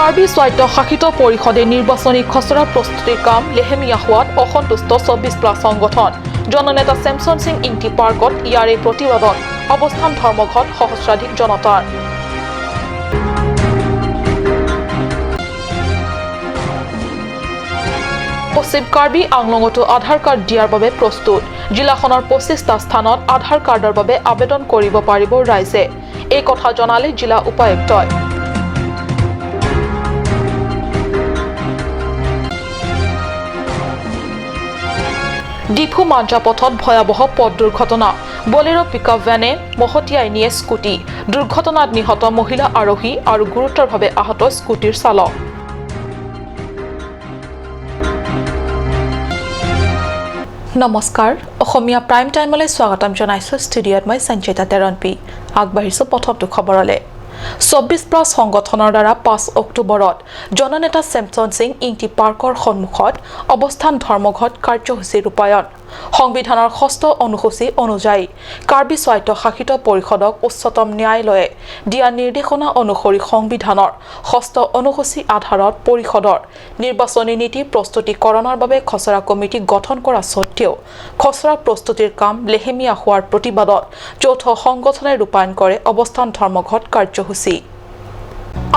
কাৰ্বি স্বায়ত্তশাসিত পৰিষদে নিৰ্বাচনী খচৰা প্ৰস্তুতিৰ কাম লেহেমীয়া হোৱাত অসন্তুষ্ট 24 প্লাছ সংগঠন। জননেতা চেমছন সিং ইংটি পাৰ্কত ইয়াৰে প্ৰতিবাদত অৱস্থান ধৰ্মঘট সহস্ৰাধিক জনতাৰ। পশ্চিম কাৰ্বি আংলঙতো আধাৰ কাৰ্ড দিয়াৰ বাবে প্ৰস্তুত। জিলাখনৰ 25টা স্থানত আধাৰ কাৰ্ডৰ বাবে আবেদন কৰিব পাৰিব ৰাইজে। এই কথা জনালে জিলা উপায়ুক্তই। ডিফু মাঞ্জা পথত ভয়াৱহ পথ দুৰ্ঘটনা। বলেৰ' পিকআপ ভেনে মহতিয়াই নিয়ে স্কুটি। দুৰ্ঘটনাত নিহত মহিলা আৰোহী আৰু গুৰুতৰভাৱে আহত স্কুটিৰ চালক। নমস্কাৰ, অসমীয়া প্ৰাইম টাইমলৈ স্বাগতম জনাইছোঁ। ষ্টুডিঅ'ত মই সঞ্চিতা তেৰণপি। আগবাঢ়িছোঁ প্ৰথমটো খবৰলৈ। 24 প্লাছ সংগঠনৰ দ্বাৰা 5 অক্টোবৰত জননেতা চেমছন সিং ইংটি পাৰ্কৰ সন্মুখত অৱস্থান ধৰ্মঘট কাৰ্যসূচী ৰূপায়ণ। সংবিধানৰ ষষ্ঠ অনুসূচী অনুযায়ী কাৰ্বি স্বায়ত্তশাসিত পৰিষদক উচ্চতম ন্যায়ালয়ে দিয়া নিৰ্দেশনা অনুসৰি সংবিধানৰ ষষ্ঠ অনুসূচী আধাৰত পৰিষদৰ নিৰ্বাচনী নীতি প্ৰস্তুতিকৰণৰ বাবে খচৰা কমিটি গঠন কৰা স্বত্তেও খচৰা প্ৰস্তুতিৰ কাম লেহেমীয়া হোৱাৰ প্ৰতিবাদত যৌথ সংগঠনে ৰূপায়ণ কৰে অৱস্থান ধৰ্মঘট কাৰ্যসূচী।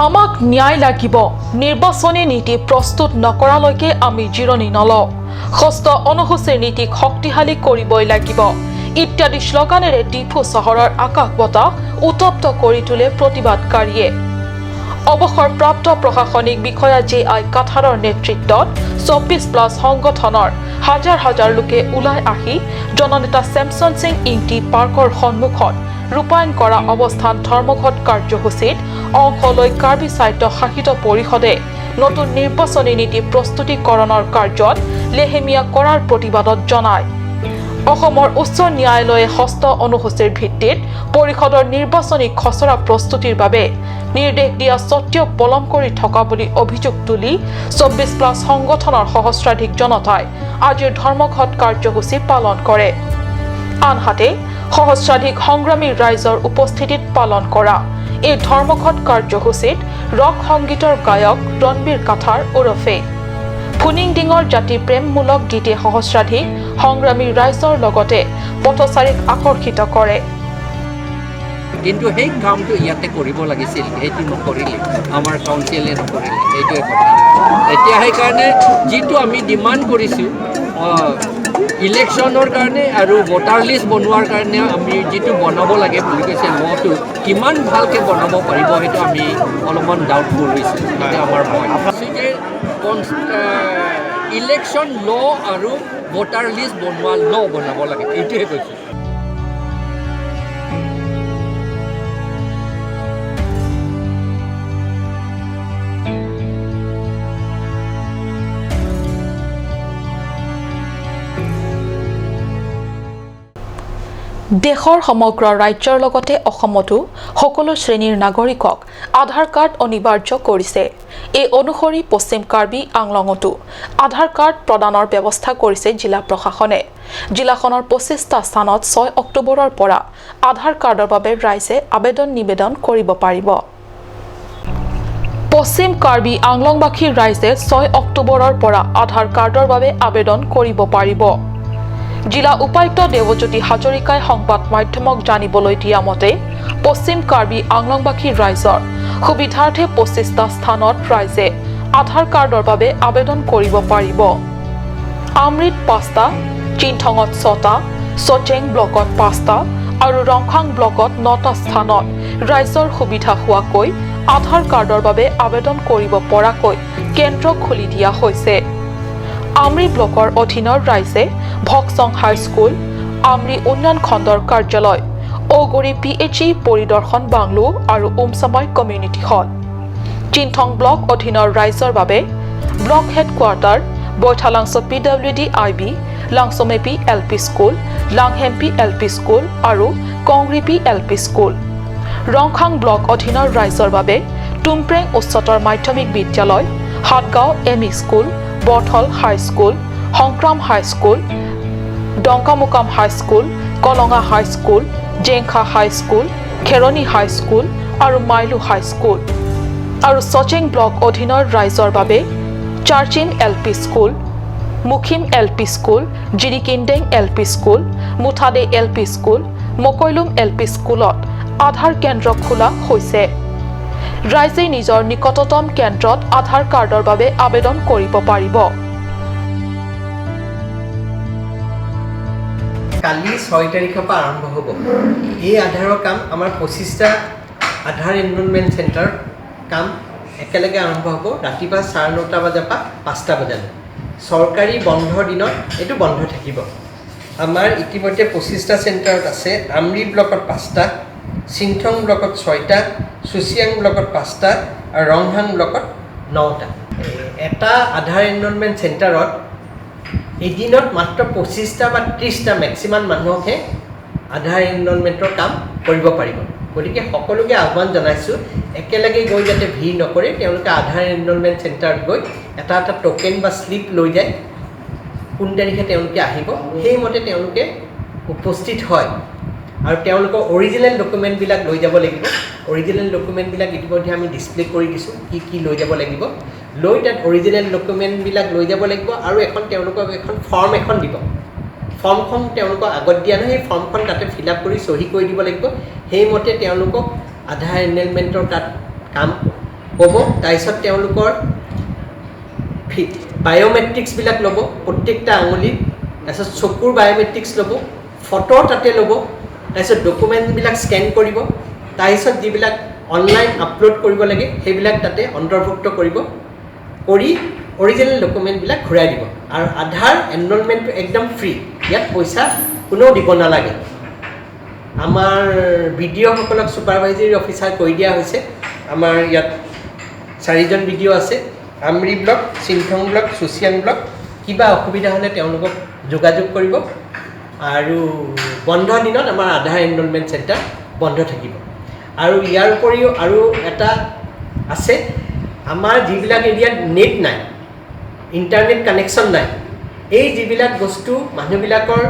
আমাক ন্যায় লাগিব, নিৰ্বাচনী নীতি প্ৰস্তুত নকৰালৈকে আমি জিৰণি নলওঁ, ষষ্ঠ অনুসূচীৰ নীতিক শক্তিশালী কৰিবই লাগিব ইত্যাদি শ্লোগানেৰে ডিফু চহৰৰ আকাশ বতাহ উত্তপ্ত কৰি তোলে প্ৰতিবাদকাৰীয়ে। অৱসৰপ্ৰাপ্ত প্ৰশাসনিক বিষয়া জে আই কাঠাৰৰ নেতৃত্বত 24 প্লাছ সংগঠনৰ হাজাৰ হাজাৰ লোকে ওলাই আহি জননেতা চেমছন সিং ইংটি পাৰ্কৰ সন্মুখত ৰূপায়ণ কৰা অৱস্থান ধৰ্মঘট কাৰ্যসূচীত অংশ লৈ কাৰ্বি স্বায়ত্তশাসিত পৰিষদে নতুন নিৰ্বাচনী নীতি প্ৰস্তুতিকৰণৰ কাৰ্যত লেহেমীয়া কৰাৰ প্ৰতিবাদত জনায়। অসমৰ উচ্চ ন্যায়ালয়ে ষষ্ঠ অনুসূচীৰ ভিত্তিত পৰিষদৰ নিৰ্বাচনী খচৰা প্ৰস্তুতিৰ বাবে নিৰ্দেশ দিয়া স্বত্তেও পলম কৰি থকা বুলি অভিযোগ তুলি 24 প্লাছ সংগঠনৰ সহস্ৰাধিক জনতাই আজিৰ ধৰ্মঘট কাৰ্যসূচী পালন কৰে। আনহাতে সহস্ৰাধিক সংগ্ৰামী ৰাইজৰ উপস্থিতিত পালন কৰা এই ধৰ্মঘট কাৰ্যসূচীত ৰক সংগীতৰ গায়ক ৰণবীৰ কাথাৰ ওৰফে ফুনিংডিঙৰ জাতি প্ৰেমমূলক গীতে সহস্ৰাধিক সংগ্ৰামী ৰাইজৰ লগতে পথচাৰীক আকৰ্ষিত কৰে। কিন্তু সেই কামটো ইয়াতে কৰিব লাগিছিল, সেইটো নকৰিলে, আমাৰ কাউন্সিলে নকৰিলে, সেইটোৱে কথা। এতিয়া সেইকাৰণে যিটো আমি ডিমাণ্ড কৰিছোঁ ইলেকশ্যনৰ কাৰণে আৰু ভোটাৰ লিষ্ট বনোৱাৰ কাৰণে, আমি যিটো বনাব লাগে বুলি কৈছে, লটো কিমান ভালকৈ বনাব পাৰিব, সেইটো আমি অলপমান ডাউটফুল হৈছোঁ। সেইটো আমাৰ ভয় যে ইলেকশ্যন ল' আৰু ভোটাৰ লিষ্ট বনোৱা ল' বনাব লাগে, এইটোৱে কৈছোঁ। দেশৰ সমগ্ৰ ৰাজ্যৰ লগতে অসমতো সকলো শ্ৰেণীৰ নাগৰিকক আধাৰ কাৰ্ড অনিবাৰ্য কৰিছে। এই অনুসৰি পশ্চিম কাৰ্বি আংলঙতো আধাৰ কাৰ্ড প্ৰদানৰ ব্যৱস্থা কৰিছে জিলা প্ৰশাসনে। জিলাখনৰ 25টা স্থানত 6 অক্টোবৰৰ পৰা আধাৰ কাৰ্ডৰ বাবে ৰাইজে আবেদন নিবেদন কৰিব পাৰিব। পশ্চিম কাৰ্বি আংলংবাসী ৰাইজে 6 অক্টোবৰৰ পৰা আধাৰ কাৰ্ডৰ বাবে আবেদন কৰিব পাৰিব। জিলা উপায়ুক্ত দেৱজ্যোতি হাজৰিকাই সংবাদ মাধ্যমক জানিবলৈ দিয়া মতে, পশ্চিম কাৰ্বি আংলংবাসী ৰাইজৰ সুবিধাৰ্থে 25টা স্থানত ৰাইজে আধাৰ কাৰ্ডৰ বাবে আবেদন কৰিব পাৰিব। আমৰিত পাঁচটা, চিনথঙত ছটা, চচেং ব্লকত পাঁচটা আৰু ৰংখাং ব্লকত নটা স্থানত ৰাইজৰ সুবিধা হোৱাকৈ আধাৰ কাৰ্ডৰ বাবে আবেদন কৰিব পৰাকৈ কেন্দ্ৰ খুলি দিয়া হৈছে। আমৰি ব্লকৰ অধীনৰ ৰাইজে ভকচং হাইস্কুল, আমৰি উন্নয়ন খণ্ডৰ কাৰ্যালয়, ঔগুৰি পিএইচই পৰিদৰ্শন বাংলো আৰু উমচামাই কমিউনিটি হল। চিনথং ব্লক অধীনৰ ৰাইজৰ বাবে block headquarter, Baithalangso PWD I B, Langsomepi L P school, Langhempi L P school আৰু Kongripi L P school. Rongkhang block অধীনৰ ৰাইজৰ বাবে টুমপ্ৰেং উচ্চতৰ মাধ্যমিক বিদ্যালয়, Satgaon M E school, Borthol high school, Sangkram high school, Dongkamukam high school, Kolonga high school, Jengkha high school, Kheroni high school আৰু মাইলু হাইস্কুল। আৰু চচেং ব্লক অধীনৰ ৰাইজৰ বাবে Charchim L P school, Mukhim L P school, Jirikindeng L P school, Muthade L P school, Mokoilum L P স্কুলত আধাৰ কেন্দ্ৰ খোলা হৈছে। ৰাইজে নিজৰ নিকটতম কেন্দ্ৰত আধাৰ কাৰ্ডৰ বাবে আবেদন কৰিব পাৰিব। কালি 6 তাৰিখৰ পৰা আৰম্ভ হ'ব এই আধাৰৰ কাম। আমাৰ 25টা আধাৰ এনৰলমেণ্ট চেণ্টাৰ কাম একেলগে আৰম্ভ হ'ব ৰাতিপুৱা 9:30 বজাৰ পৰা 5টা বজালৈ। চৰকাৰী বন্ধৰ দিনত এইটো বন্ধ থাকিব। আমাৰ ইতিমধ্যে 25টা চেণ্টাৰত আছে। আমৰি ব্লকত 5টা, চিংথং ব্লকত 6টা, চুচিয়াং ব্লকত 5টা আৰু ৰংহাং ব্লকত 9টা। এটা আধাৰ এনৰলমেণ্ট চেণ্টাৰত এদিনত মাত্ৰ 25টা বা 30টা মেক্সিমাম মানুহকহে আধাৰ এনৰলমেণ্টৰ কাম কৰিব পাৰিব। গতিকে সকলোকে আহ্বান জনাইছোঁ, একেলগে গৈ যাতে ভিৰ নকৰে, তেওঁলোকে আধাৰ এনৰলমেণ্ট চেণ্টাৰত গৈ এটা এটা ট'কেন বা শ্লিপ লৈ যায়, কোন তাৰিখে তেওঁলোকে আহিব সেইমতে তেওঁলোকে উপস্থিত হয় আৰু তেওঁলোকৰ অৰিজিনেল ডকুমেণ্টবিলাক লৈ যাব লাগিব। অৰিজিনেল ডকুমেণ্টবিলাক ইতিমধ্যে আমি ডিছপ্লে কৰি দিছোঁ, কি কি লৈ যাব লাগিব। লৈ তাত অৰিজিনেল ডকুমেণ্টবিলাক লৈ যাব লাগিব আৰু এখন তেওঁলোকক এখন ফৰ্ম এখন দিব। ফৰ্মখন তেওঁলোকক আগত দিয়া নহয়, সেই ফৰ্মখন তাতে ফিল আপ কৰি চহী কৰি দিব লাগিব। সেইমতে তেওঁলোকক আধাৰ এনৰলমেণ্টৰ তাত কাম ক'ব। তাৰপিছত তেওঁলোকৰ বায়'মেট্ৰিক্সবিলাক ল'ব, প্ৰত্যেকটা আঙুলিৰ, তাৰপিছত চকুৰ বায়'মেট্ৰিক্স ল'ব, ফটো তাতে ল'ব, তাৰপিছত ডকুমেণ্টবিলাক স্কেন কৰিব, তাৰপিছত যিবিলাক অনলাইন আপলোড কৰিব লাগে সেইবিলাক তাতে অন্তৰ্ভুক্ত কৰিব, কৰি অৰিজিনেল ডকুমেণ্টবিলাক ঘূৰাই দিব। আৰু আধাৰ এনৰলমেণ্টটো একদম ফ্ৰী, ইয়াত পইচা কোনেও দিব নালাগে। আমাৰ বি ডি অ'সকলক ছুপাৰভাইজাৰী অফিচাৰ কৰি দিয়া হৈছে। আমাৰ ইয়াত 4জন বি ডি অ' আছে, Amri block, Singthong block, Chuchiang block. কিবা অসুবিধা হ'লে তেওঁলোকক যোগাযোগ কৰিব। আৰু বন্ধ দিনত আমাৰ আধাৰ এনৰলমেণ্ট চেণ্টাৰ বন্ধ থাকিব। আৰু ইয়াৰ উপৰিও আৰু এটা আছে, আমাৰ যিবিলাক এৰিয়াত নেট নাই, ইণ্টাৰনেট কানেকশ্যন নাই, এই যিবিলাক বস্তু মানুহবিলাকৰ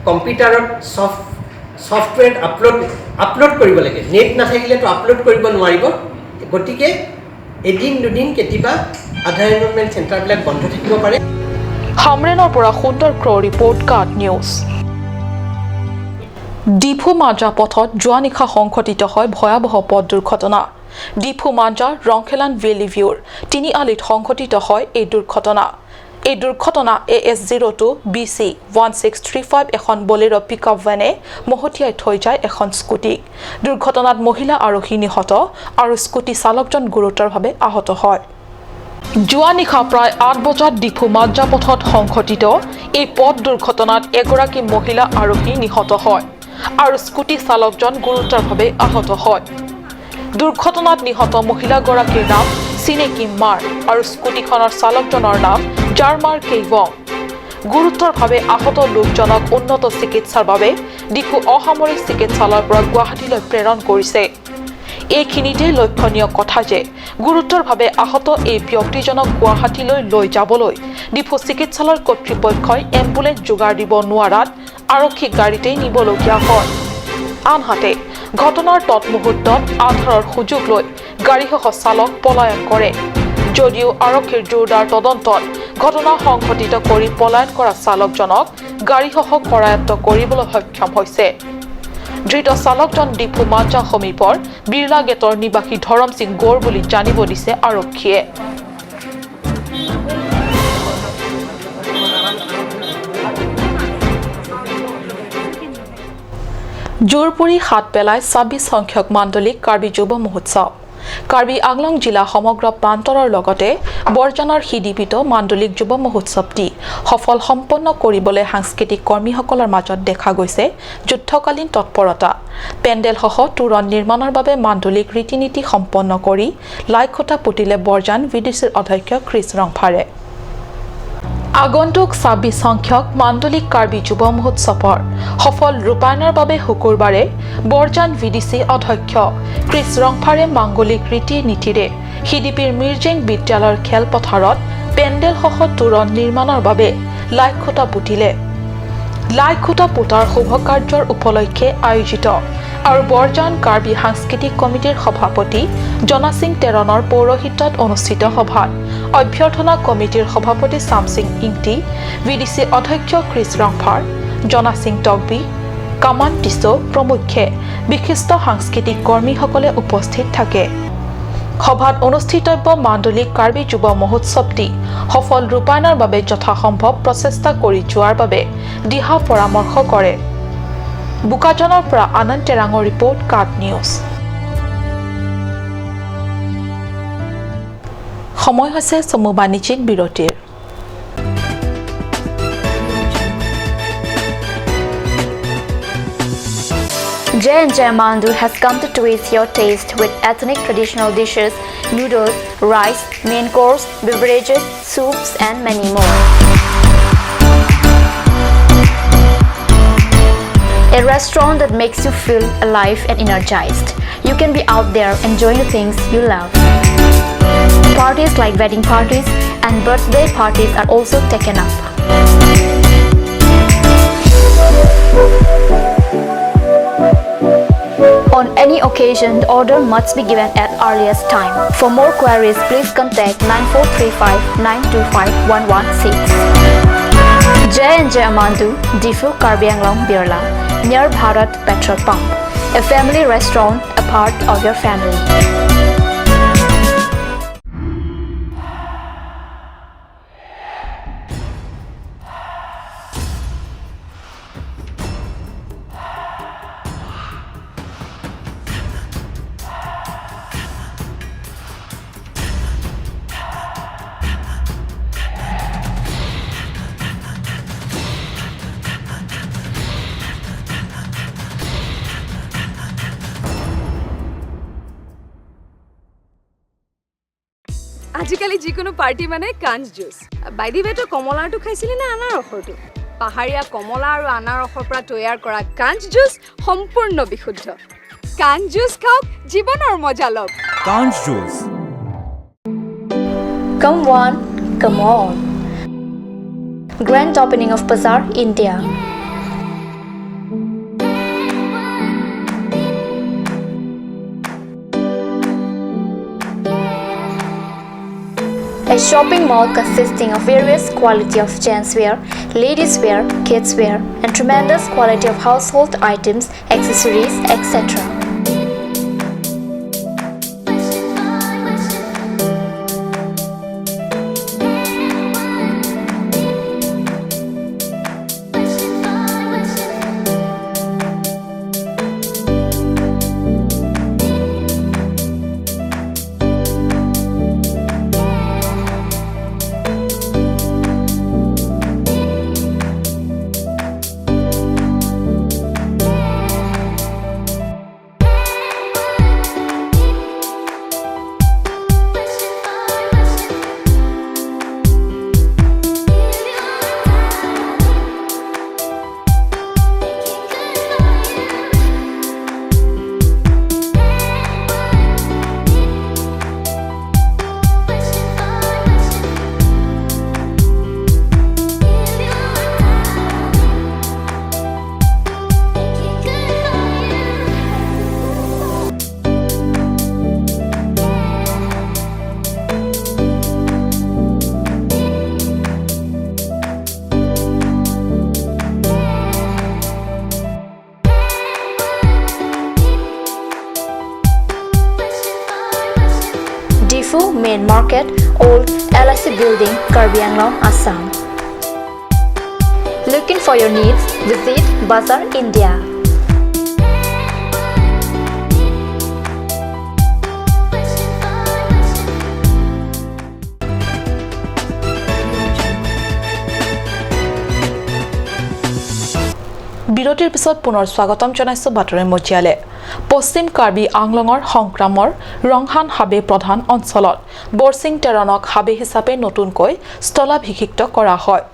কম্পিউটাৰত ছফ্টৱেৰ আপলোড কৰিব লাগে, নেট নাথাকিলেতো আপলোড কৰিব নোৱাৰিব। গতিকে এদিন দুদিন কেতিয়াবা আধাৰ এনৰলমেণ্ট চেণ্টাৰবিলাক বন্ধ থাকিব পাৰে। হামৰেনৰ পৰা সুন্দৰ ক্ৰ' ৰিপৰ্ট, কাট নিউজ। ডিফু মাঞ্জা পথত যোৱা নিশা সংঘটিত হয় ভয়াৱহ পথ দুৰ্ঘটনা। ডিফু মাঞ্জা ৰংখেলান ভেলী ভিউৰ তিনিআলিত সংঘটিত হয় এই দুৰ্ঘটনা। এই দুৰ্ঘটনা AS 02 BC 1635 এখন বলেৰ' পিক আপ ভেনে মহতিয়াই থৈ যায় এখন স্কুটিক। দুৰ্ঘটনাত মহিলা আৰক্ষী নিহত আৰু স্কুটি চালকজন গুৰুতৰভাৱে আহত হয়। যোৱা নিশা প্ৰায় 8 বজাত ডিফু মাঞ্জা পথত সংঘটিত এই পথ দুৰ্ঘটনাত এগৰাকী মহিলা আৰক্ষী নিহত হয় আৰু স্কুটি চালকজন গুৰুতৰভাৱে আহত হয়। দুৰ্ঘটনাত নিহত মহিলাগৰাকীৰ নাম চিনেকি মাৰ আৰু স্কুটিখনৰ চালকজনৰ নাম জাৰমাৰ কেইৱং। গুৰুতৰভাৱে আহত লোকজনক উন্নত চিকিৎসাৰ বাবে ডিফু অসামৰিক চিকিৎসালয়ৰ পৰা গুৱাহাটীলৈ প্ৰেৰণ কৰিছে। এইখিনিতে লক্ষণীয় কথা যে গুৰুতৰভাৱে আহত এই ব্যক্তিজনক গুৱাহাটীলৈ লৈ যাবলৈ ডিফু চিকিৎসালয়ৰ কৰ্তৃপক্ষই এম্বুলেন্স যোগাৰ দিব নোৱাৰাত আৰক্ষী গাড়ীতেই নিবলগীয়া হয়। আনহাতে ঘটনাৰ তৎমুহূৰ্তত আধাৰৰ সুযোগ লৈ গাড়ীসহ চালক পলায়ন কৰে যদিও আৰক্ষীৰ জোৰদাৰ তদন্তত ঘটনা সংঘটিত কৰি পলায়ন কৰা চালকজনক গাড়ীসহ কৰায়ত্ব কৰিবলৈ সক্ষম হৈছে। ধৃত চালকজন ডিফু মাঞ্জা সমীপৰ বিৰলা গেটৰ নিবাসী ধৰম সিং গৌৰ বুলি জানিব দিছে আৰক্ষীয়ে। জোৰপুৰি হাত পেলাই 26 সংখ্যক মাণ্ডলিক কাৰ্বি যুৱ মহোৎসৱ। কাৰ্বি আংলং জিলা সমগ্ৰ প্ৰান্তৰৰ লগতে বৰজানৰ সিদিপিত মাণ্ডলিক যুৱ মহোৎসৱটি সফল সম্পন্ন কৰিবলৈ সাংস্কৃতিক কৰ্মীসকলৰ মাজত দেখা গৈছে যুদ্ধকালীন তৎপৰতা। পেণ্ডেলসহ তোৰণ নিৰ্মাণৰ বাবে মাণ্ডলিক ৰীতি নীতি সম্পন্ন কৰি লাইখুঁটা পুতিলে বৰজান ভিডিচিৰ অধ্যক্ষ খ্ৰীছ ৰংফাৰে। আগন্তুক 26 সংখ্যক মাণ্ডলিক কাৰ্বি যুৱ মহোৎসৱৰ সফল ৰূপায়ণৰ বাবে শুকুৰবাৰে বৰজান ভিডিচি অধ্যক্ষ খ্ৰীছ ৰংফাৰে মাংগলিক ৰীতি নীতিৰে সিডিপিৰ মিৰ্জেং বিদ্যালয়ৰ খেলপথাৰত পেণ্ডেলসহ তোৰণ নিৰ্মাণৰ বাবে লাইখুঁটা পুতিলে। লাইখুঁটা পোতাৰ শুভ কাৰ্যৰ উপলক্ষে আয়োজিত আৰু বৰজান কাৰ্বি সাংস্কৃতিক কমিটিৰ সভাপতি জনাসিং তেৰণৰ পৌৰোহিত্যত অনুষ্ঠিত সভাত অভ্যৰ্থনা কমিটিৰ সভাপতি চামসিং ইংটি, ভিডিচি অধ্যক্ষ ক্ৰিছ ৰংফাৰ, জনাসিং টকবি, কামান টিছো প্ৰমুখ্যে বিশিষ্ট সাংস্কৃতিক কৰ্মীসকলে উপস্থিত থাকে। সভাত অনুষ্ঠিতব্য মাণ্ডলিক কাৰ্বি যুৱ মহোৎসৱটি সফল ৰূপায়ণৰ বাবে যথাসম্ভৱ প্ৰচেষ্টা কৰি যোৱাৰ বাবে দিহা পৰামৰ্শ কৰে। বোকাজানৰ পৰা আনন্দ টেৰাঙৰ ৰিপৰ্ট, কাট নিউজ। সময় হৈছে চমু বাণিজ্যিক বিৰতিৰ। J&J Mandu has come to twist your taste with ethnic traditional dishes, noodles, rice, main course, beverages, soups and many more. A restaurant that makes you feel alive and energized. You can be out there enjoying the things you love. Parties like wedding parties and birthday parties are also taken up. On any occasion, the order must be given at earliest time. For more queries, please contact 9435 925 116. J&J Amandu, Difu Karbi Anglong Birla, near Bharat Petrol Pump. A family restaurant, a part of your family. আজিকালি যিকোনো party মানে কাঞ্চ juice. By the ৱে, তই কমলাৰটো খাইছিলি নে আনাৰসৰটো? পাহাৰীয়া কমলা আৰু আনাৰসৰ পৰা তৈয়াৰ কৰা কাঞ্চ জুচ সম্পূৰ্ণ বিশুদ্ধ। কাঞ্চ জুচ খাওক, জীৱনৰ মজা লওক। কাঞ্চ juice. Come one, come all. Grand opening of Bazaar India. A shopping mall consisting of various quality of gents wear, ladies wear, kids wear, and tremendous quality of household items, accessories, etc. Difu Main Market, Old LIC Building, Karbi Anglong, Assam. Looking for your needs? Visit Bazaar India. বিৰতিৰ পিছত পুনৰ স্বাগতম জনাইছো বাতৰি মজিয়ালে। পশ্চিম কাৰ্বি আংলঙৰ সংক্ৰামৰ ৰংহান হাবি প্ৰধান অঞ্চলত বৰচিং টেৰণক হাবি হিচাপে নতুনকৈ স্থলাভিষিক্ত কৰা হয়।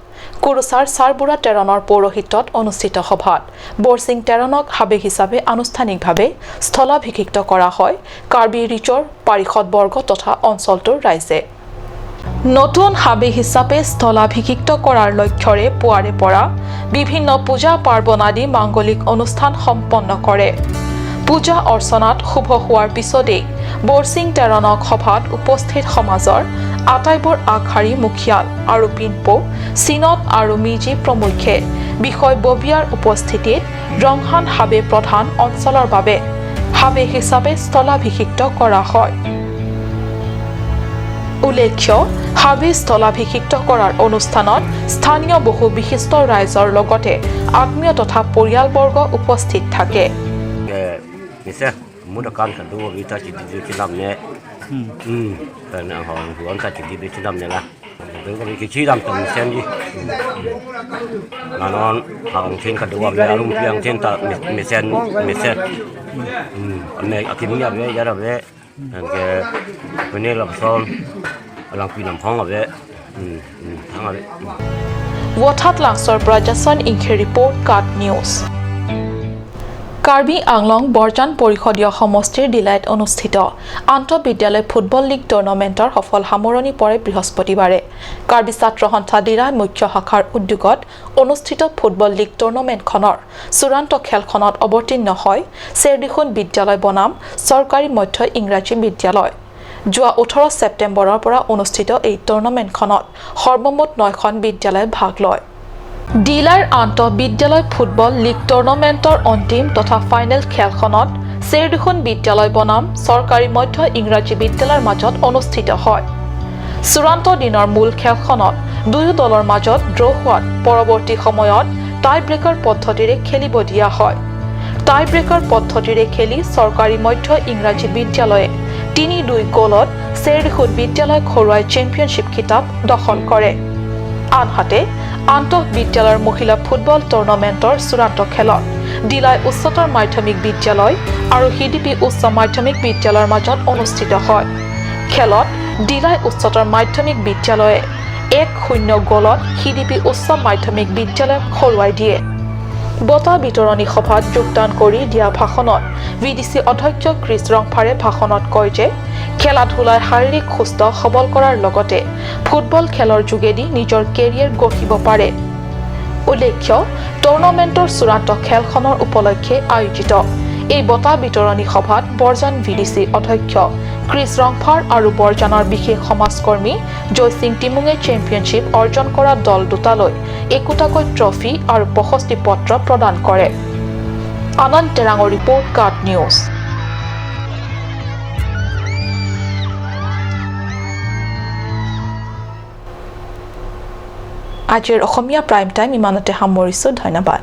কুৰুচাৰ চাৰবুৰা টেৰণৰ পৌৰোহিত্যত অনুষ্ঠিত সভাত বৰচিং টেৰণক হাবি হিচাপে আনুষ্ঠানিকভাৱে স্থলাভিষিক্ত কৰা হয় কাৰ্বি ৰিচৰ পাৰিষদবৰ্গ তথা অঞ্চলটোৰ ৰাইজে। নতুন হাবি হিচাপে স্থলাভিষিক্ত কৰাৰ লক্ষ্যৰে পুৱাৰে পৰা বিভিন্ন পূজা পাৰ্বণ আদি মাংগলিক অনুষ্ঠান সম্পন্ন কৰে। পূজা অৰ্চনাত শুভ হোৱাৰ পিছতেই বৰছিং টেৰণক সভাত উপস্থিত সমাজৰ আটাইবোৰ আগশাৰী মুখিয়াল আৰু পিনপো চিনত আৰু মিজি প্ৰমুখ্যে বিষয়ববীয়াৰ উপস্থিতিত ৰংহান হাবে প্ৰধান অঞ্চলৰ বাবে হাবে হিচাপে স্থলাভিষিক্ত কৰা হয়। উল্লেখ্য, হাবি স্থলাভিষিক্ত কৰাৰ অনুষ্ঠানত স্থানীয় বহু বিশিষ্ট ৰাইজৰ লগতে আত্মীয় তথা পৰিয়ালবৰ্গ উপস্থিত থাকে। ৱাথাত লাংছৰ পৰা জাছন ইংখে ৰিপৰ্ট, কাট নিউজ। কাৰ্বি আংলং বৰজান পৰিষদীয় সমষ্টিৰ ডিলাইত অনুষ্ঠিত আন্তঃবিদ্যালয় ফুটবল লীগ টুৰ্ণামেণ্টৰ সফল সামৰণি পৰে বৃহস্পতিবাৰে। কাৰ্বি ছাত্ৰ সন্থা ডিলাই মুখ্য শাখাৰ উদ্যোগত অনুষ্ঠিত ফুটবল লীগ টুৰ্ণামেণ্টখনৰ চূড়ান্ত খেলখনত অৱতীৰ্ণ হয় চেৰদিখুন বিদ্যালয় বনাম চৰকাৰী মধ্য ইংৰাজী বিদ্যালয়। যোৱা 18 ছেপ্টেম্বৰৰ পৰা অনুষ্ঠিত এই টুৰ্ণামেণ্টখনত সৰ্বমুঠ 9খন বিদ্যালয়ে ভাগ লয়। ডিলাৰ আন্তঃবিদ্যালয় ফুটবল লীগ টুৰ্ণামেণ্টৰ অন্তিম তথা ফাইনেল খেলখনত চেৰদুখন বিদ্যালয় বনাম চৰকাৰী মধ্য ইংৰাজী বিদ্যালয়ৰ মাজত অনুষ্ঠিত হয়। চূড়ান্ত দিনৰ মূল খেলখনত দুয়ো দলৰ মাজত ড্ৰ হোৱাত পৰৱৰ্তী সময়ত টাই ব্ৰেকাৰ পদ্ধতিৰে খেলিব দিয়া হয়। টাই ব্ৰেকাৰ পদ্ধতিৰে খেলি চৰকাৰী মধ্য ইংৰাজী বিদ্যালয়ে 3-2 গ'লত চেৰদুখন বিদ্যালয়ক হৰুৱাই চেম্পিয়নশ্বিপ খিতাপ দখল কৰে। আনহাতে আন্তঃবিদ্যালয়ৰ মহিলা ফুটবল টুৰ্ণামেণ্টৰ চূড়ান্ত খেলত ডিলাই উচ্চতৰ মাধ্যমিক বিদ্যালয় আৰু হিডিপি উচ্চ মাধ্যমিক বিদ্যালয়ৰ মাজত অনুষ্ঠিত হয়। খেলত ডিলাই উচ্চতৰ মাধ্যমিক বিদ্যালয়ে 1-0 গ'লত হিডিপি উচ্চ মাধ্যমিক বিদ্যালয়ক হৰুৱাই দিয়ে। বঁটা বিতৰণী সভাত যোগদান কৰি দিয়া ভাষণত ভিডিচি অধ্যক্ষ ক্ৰিছ ৰংফাৰে ভাষণত কয় যে খেলা ধূলাই শাৰীৰিক সুস্থ সবল কৰাৰ লগতে ফুটবল খেলৰ যোগেদি নিজৰ কেৰিয়াৰ গঢ়িব পাৰে। উল্লেখ্য, টুৰ্ণামেণ্টৰ চূড়ান্ত খেলখনৰ উপলক্ষে আয়োজিত এই বঁটা বিতৰণী সভাত বৰজান ভিডিচি অধ্যক্ষ ক্ৰিছ ৰংফাৰ আৰু বৰজানৰ বিশেষ সমাজকৰ্মী জয়সিং টিমুঙে চেম্পিয়নশ্বিপ অৰ্জন কৰা দল দুটালৈ একোটাকৈ ট্ৰফি আৰু প্ৰশস্তি পত্ৰ প্ৰদান কৰে। আনন্দ টেৰাঙৰ ৰিপৰ্ট, কাট নিউজ। আজিৰ অসমীয়া প্ৰাইম টাইম ইমানতে সামৰিছোঁ। ধন্যবাদ।